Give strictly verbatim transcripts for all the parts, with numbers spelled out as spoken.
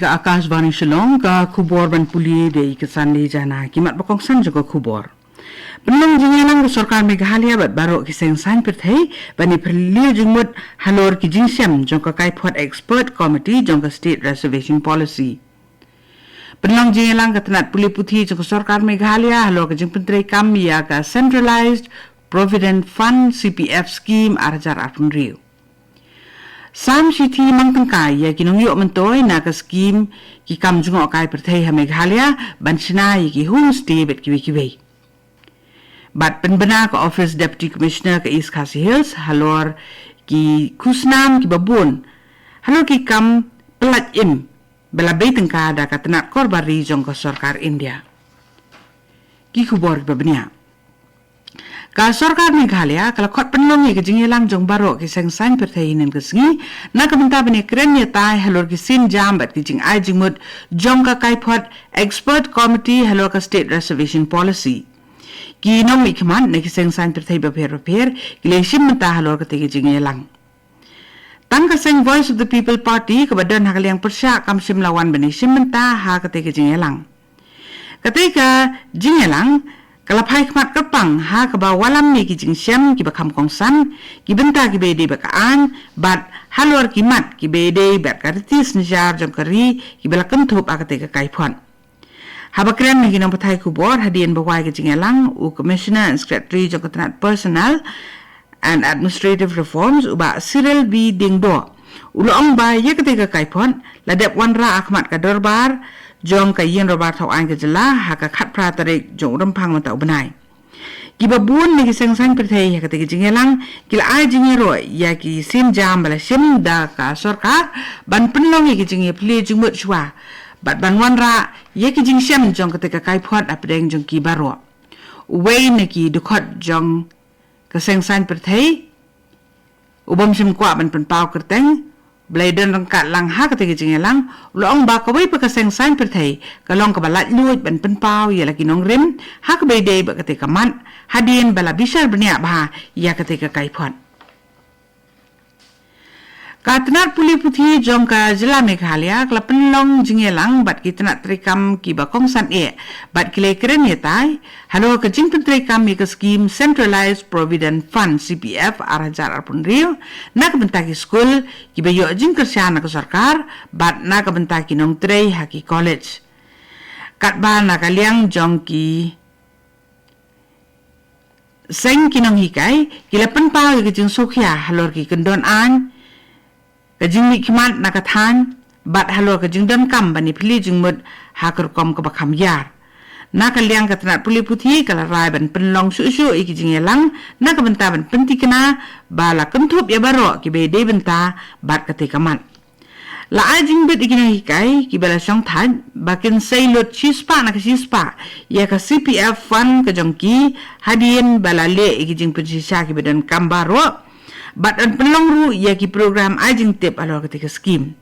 Ka Akashvani Shillong, ka khubor ban pule da i Kasanli Jana. Ki mat ba kongsan jong ka khubor. Pynlong jingïalang ka sorkar Meghalaya bad baroh ki seng saiñ pyrthei ban ïa pyrshah jingmut halor ki jingshem jong ka kaiphod expert committee jong ka State Reservation Policy. Pynlong jingïalang ka tnat pule puthi jong ka sorkar Meghalaya halor ka jingpyntrei kam ïa ka Centralized Provident Fund C P F Scheme ar hajar arphew hynriew. Sam shithi mang tyngka ïa ki nongïoh myntoi na ka skim ki kam jngohkai pyrthei ha Meghalaya ban shna ïa ki homestay bad kiwei kiwei. Bad pynbna ka office Deputy Commissioner ka East Khasi Hills halor ki khusnam kiba bun halor ki kam pyllait im ba la bei tyngka da ka tnat korbar ri jong ka sorkar India. Ki khubor kiba bniah. Ka sorkar Meghalaya ka la khot pynlong ïa ka jingïalang jong baroh ki seng saiñ pyrthei hynnin ka sngi na ka bynta ban ïa kren ïa tai halor ki sienjam bad ki jingai jingmut jong ka kaiphod expert committee halor ka State Reservation Policy. Ki nongmihkhmat na ki seng saiñ pyrthei bapher bapher ki la shim bynta halor katei ka jingïalang. Tang ka seng Voice of the People Party kaba don ha ka liang pyrshah kam shym la wan ban ïa shim bynta ha katei ka jingïalang. Katei ka jingïalang ka la phai khmat kyrpang ha kaba wallam ïa ki jingshem kiba kham kongsan, ki bynta kiba ïadei bad ka aiñ bad halor ki mat kiba ïadei bad ka riti synshar jong ka ri kiba la kynthup ha katei ka kaiphod. Haba kren ha ki nongpathai khubor hadien ba wai ka jingïalang, u Commissioner and Secretary jong ka tnat Personnel and Administrative Reforms, u Bah Cyril B Diengdoh, u la ong ba ïa katei ka kaiphod la dep wanrah ha khmat ka dorbar jong ka Ïing Dorbar Thaw Aiñ ka jylla ha ka khatphra tarik jong u Rymphang mynta u bnai. Kiba bun na ki seng saiñ pyrthei ha katei ka jingïalang ki la ai jingïaroh ïa ki sienjam ba la shim da ka sorkar ban pynlong ïa ki jingïaphylliew jingmut shuwa bad ban wanrah ïa ki jingshem jong katei ka kaiphod hapdeng jong ki baroh. Uwei na ki dkhot jong ka seng saiñ pyrthei u bym shym kwah ban pynpaw kyrteng, ba la ïadon ryngkat lang ha katei ka jingïalang, u la ong ba kawei pat ka seng saiñ pyrthei ka long kaba laitluid ban pynpaw ïa la ki nongrim ha kaba ïadei bad katei ka mat hadien ba la bishar bniah bha ïa katei ka kaiphod. Ka tnat pule puthi jong ka jylla Meghalaya ka la pynlong jingïalang bad ki tnat treikam kiba kongsan eh bad ki la kren ïa tai halor ka jingpyntreikam ïa ka skim Centralized Provident Fund C P F ar hajar arphew hynriew na ka bynta ki skul kiba ïoh jingkyrshan na ka sorkar bad na ka bynta ki nongtrei ha ki college. Katba na ka liang jong ki seng ki nonghikai ki la pynpaw ïa ka jingsngewkhia halor ki kyndon aiñ, ka jingmihkhmat na ka thaiñ bad halor ka jingdonkam ban ïaphylliew jingmut ha ka rukom kaba kham ïar. Na ka liang ka tnat pule puthi ka la rai ban pynlong shuh shuh ïa ki jingïalang na ka bynta ban pyntikna ba la kynthup ïa baroh kiba ïadei bynta bad katei ka mat. La ai jingbit ïa ki nonghikai kiba la shongthait ba kin sei lut shispah na ka shispah ïa ka C P F fund ka jong ki hadien ba la leh ïa ki jingpynshisha kiba donkam baroh bad yn pynlong ruh ïa ki program ai jingtip halor katei ka skim.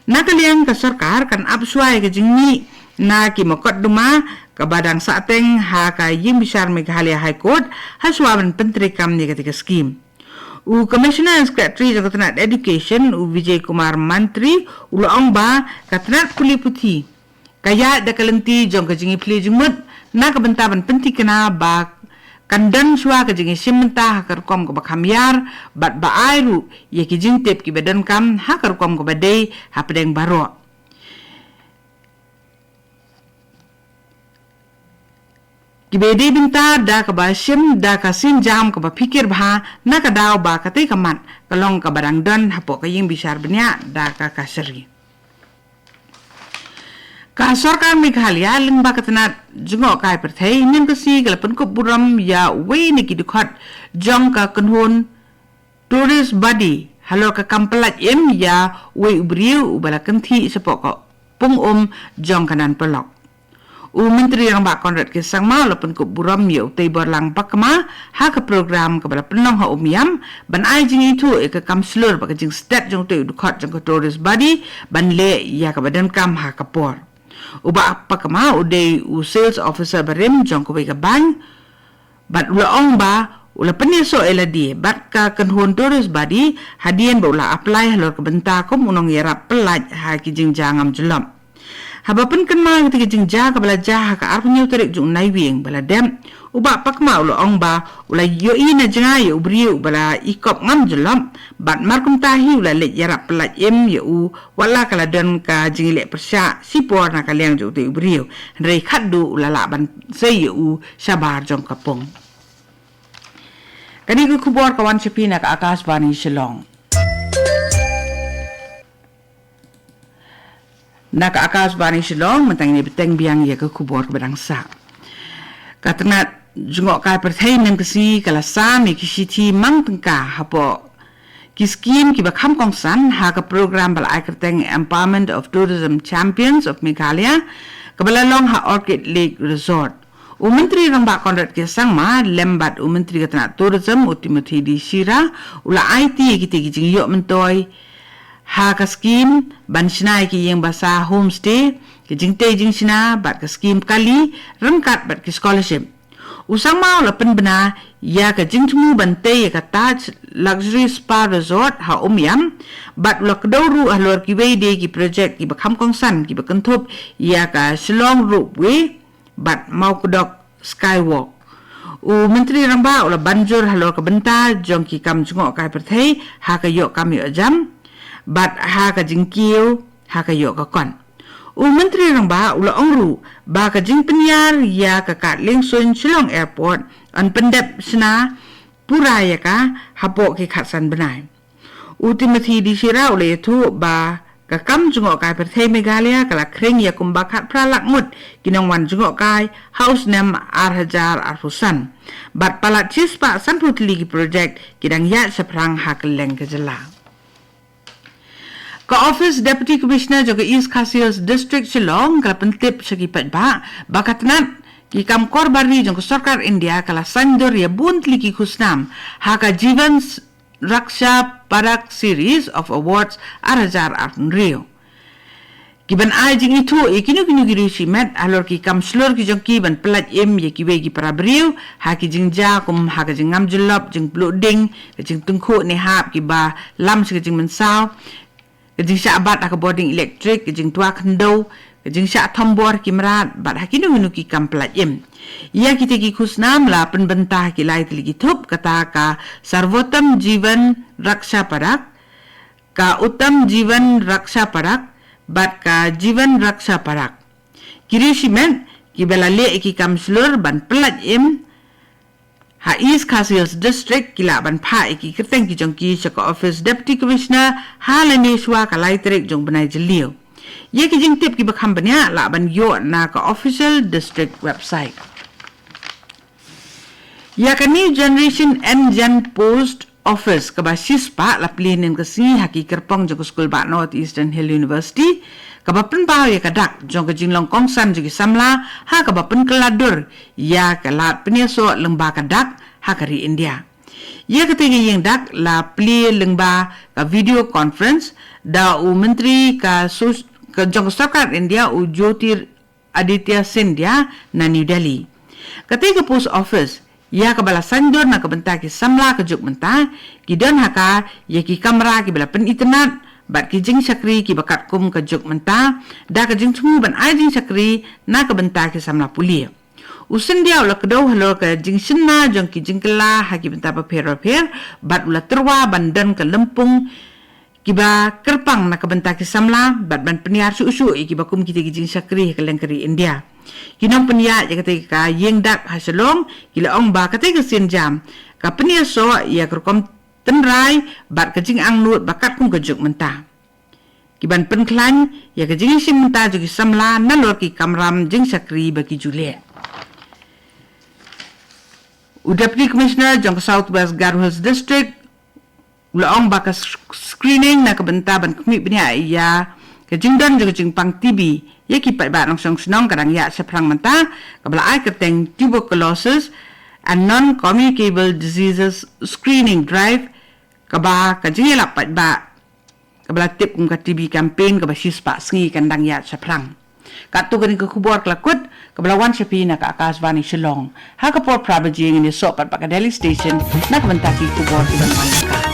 Na ka liang ka sorkar kan ap shuwa ïa ka jingmih na ki mokotduma kaba dang sahteng ha ka ïing bishar Meghalaya High Court ha shuwa ban pyntreikam ïa katei ka skim. U Commissioner and Secretary jong ka tnat Education, u Vijay Kumar Mantri, u la ong ba ka tnat pule puthi ka ïaid da ka lynti jong ka jingïaphylliew jingmut na ka bynta ban pyntikna ba kan don shuwa ka jingïashim bynta ha ka rukom kaba kham ïar bad ba ai ruh ïa ki jingtip kiba donkam ha ka rukom kaba dei hapdeng baroh. Kiba dei bynta da kaba shim da ka sienjam kaba phikir bha na ka daw ba katei ka mat ka long kaba dang don hapoh ka ïing bishar bniah da ka kashari. Ka sorkar Meghalaya lyngba ka tnat jngohkai pyrthei hynnin ka sngi ka la pynkup burom ïa uwei na ki dkhot jong ka kynhun Tourist Buddy halor ka kam pyllait im ïa uwei u briew uba la kynthih shapoh ka pung um jong ka nan paralok. U Myntri Rangbah Conrad K Sangma u la pynkup burom ïa u Teiborlang Bakma ha ka program kaba la pynlong ha Umiam ban ai jingithuh ïa ka kam shlur bad ka jingstet jong utei u dkhot jong ka Tourist Buddy ban leh ïa kaba donkam ha ka por. U Bah Bakma u dei u sales officer barim jong kawei ka bank bad u la ong ba u la pynïasoh ïa lade bad ka kynhun Tourist Buddy hadien ba u la apply halor ka bynta kum u nongïarap pyllait ha ki jingjia ngam jyllop. Haba pynkynmaw ïa kata ka jingjia kaba la jia ha ka arphew hynñiew tarik jong u Naiwieng ba la dep, u Bah Pakma u la ong ba u la ïohi na jngai ïa u briew uba la ikop ngam jyllop bad markumta hi u la leit ïarap pyllait im ïa u, wat la ka la don ka jingïaleh pyrshah shipor na ka liang jong uta u briew, hynrei khatduh u la lah ban sei ïa u shabar jong ka pung. Kane ka khubor ka wan sha phi na ka Akashvani Shillong. Na ka Akashvani Shillong, mynta ngin ïa bteng biang ïa ka khubor kaba dang sah. Ka tnat jngohkai pyrthei mynne ka sngi ka la sam ïa ki shithi mang tyngka hapoh ki skim kiba kham kongsan ha ka program ba la ai kyrteng Empowerment of Tourism Champions of Meghalaya, kaba la long ha Orchid Lake Resort. U Myntri Rangbah Conrad K Sangma lem bad u Myntri ka tnat Tourism u Timothy D Shira u la aiti ïa kita ki jingïoh myntoi ha ka skim ban shna ïa ki ïing basa homestay, ki jingtei jingshna bad ka skim kali ryngkat bad ki scholarship. U Sangma u la pynbna ïa ka jingthmu ban tei ïa ka Taj Luxury Spa Resort ha Umiam bad u la kdew ruh halor kiwei de ki projek kiba kham kongsan kiba kynthup ïa ka Shillong Ropeway bad Mawkdok Skywalk. U Myntri Rangbah u la ban jur halor ka bynta jong ki kam jngohkai pyrthei ha ka ïoh kam ïoh jam bad ha ka jingkiew ha ka ïoh ka kot. U Myntri Rangbah u la ong ruh ba ka jingpynïar ïa ka kad liengsuiñ Shillong Airport yn pyndep shna pura ïa ka hapoh ki khatsan bnai. U Timothy D Shira u la ïathuh ba ka kam jngohkai pyrthei Meghalaya ka la khring ïa kumba khatphra lak ngut ki nongwan jngohkai ha u snem ar hajar arphew san bad palat shispah sanphew tylli ki projek ki dang ïaid shaphrang ha kylleng ka jylla. Ka Office Deputy Commissioner jong ka East Khasi Hills District Shillong ka la pyntip sha ki paidbah ba ka tnat ki kam kor bar ri jong ka sorkar India ka la saiñdur ïa bun tylli ki khusnam ha ka Jeevan Raksha Padak Series of Awards ar hajar arphew hynriew. Ki ban ai jingithuh ïa kino kino ki riewshimet halor ki kam shlur ki jong ki ban pyllait im ïa kiwei ki para briew ha ki jingjia kum ha ka jingngam jyllop, jingpluh ding, ka jingtyngkhuh ne hap kiba lam sha ka jingmynsaw, ka jingshah bat ha ka bording elektrik, ka jingtwa khyndew, ka jingshah thombor ki mrad bad ha kino kino ki kam pyllait im. Ïa kita ki khusnam la pynbynta ha ki lai tylli ki thup, kata ka Sarvottam Jeevan Raksha Padak, ka Uttam Jeevan Raksha Padak bad ka Jeevan Raksha Padak. Ki riewshimet kiba la leh ïa ki kam shlur ban pyllait im ha East Khasi Hills District ki lah ban phah ïa ki kyrteng ki jong ki sha ka Office Deputy Commissioner ha lane shuwa ka lai tarik jong u bnai Jylliew. Ïa ki jingtip kiba kham bniah lah ban ïoh na ka official district website. Ïa ka New Generation N-Gen Post Office kaba shispah la plie mynne ka sngi ha ki kyrpong jong ka skul bah North Eastern Hill University, kaba pynpaw ïa ka dak jong ka jinglong kongsan jong ki samla ha kaba pynkylla dur ïa ka lad pynïasoh lyngba ka dak ha ka ri India. Ïa katei ka ïing dak la plie lyngba ka video conference da u Myntri ka sus-, ka jong ka sorkar India u Jyotir Aditya Scindia na New Delhi. Katei ka post office ïa kaba la saiñdur na ka bynta ki samla ka juk mynta, ki don ha ka ïa ki kamra kiba la pynitynnad bad ki jingshakri kiba katkum ka juk mynta, da ka jingthmu ban ai jingshakri na ka bynta ki samla pule. U Scindia u la kdew halor ka jingshynna jong ki jingkylla ha ki bynta bapher bapher bad u la tyrwa ban don ka lympung kiba kyrpang na ka bynta ki samla bad ban pynïar shuh shuh ïa kiba kum kita ki jingshakri ha kylleng ka ri India. Ki nongpynïaid ïa katei ka ïing dak ha Shillong ki la ong ba katei ka sienjam ka pynïasoh ïa ka rukom tynrai bad ka jingangnud ba katkum ka juk mynta. Ki ban pynkhlaiñ ïa ka jingïashim bynta jong ki samla nalor ki kamram jingshakri ba ki ju leh. U Deputy Commissioner jong ka South West Garo Hills District u la ong ba ka sc-, screening na ka bynta ban khmih bniah ïa ka jingdon jong ka jingpang T B ïa ki paidbah nongshong shnong ka dang ïaid shaphrang mynta, kaba la ai kyrteng Tuberculosis and Non-Communicable Diseases Screening Drive, kaba ka jingïalap paidbah kaba la tip kum ka T B campaign kaba shispah sngi kan dang ïaid shaphrang. Katto katne ka khubor ka la kut, kaba la wan sha phi na ka Akashvani Shillong. Ha ka por phra baje ngin ïasoh pat bad ka Delhi Station, na ka bynta ki khubor kiban wan na ka.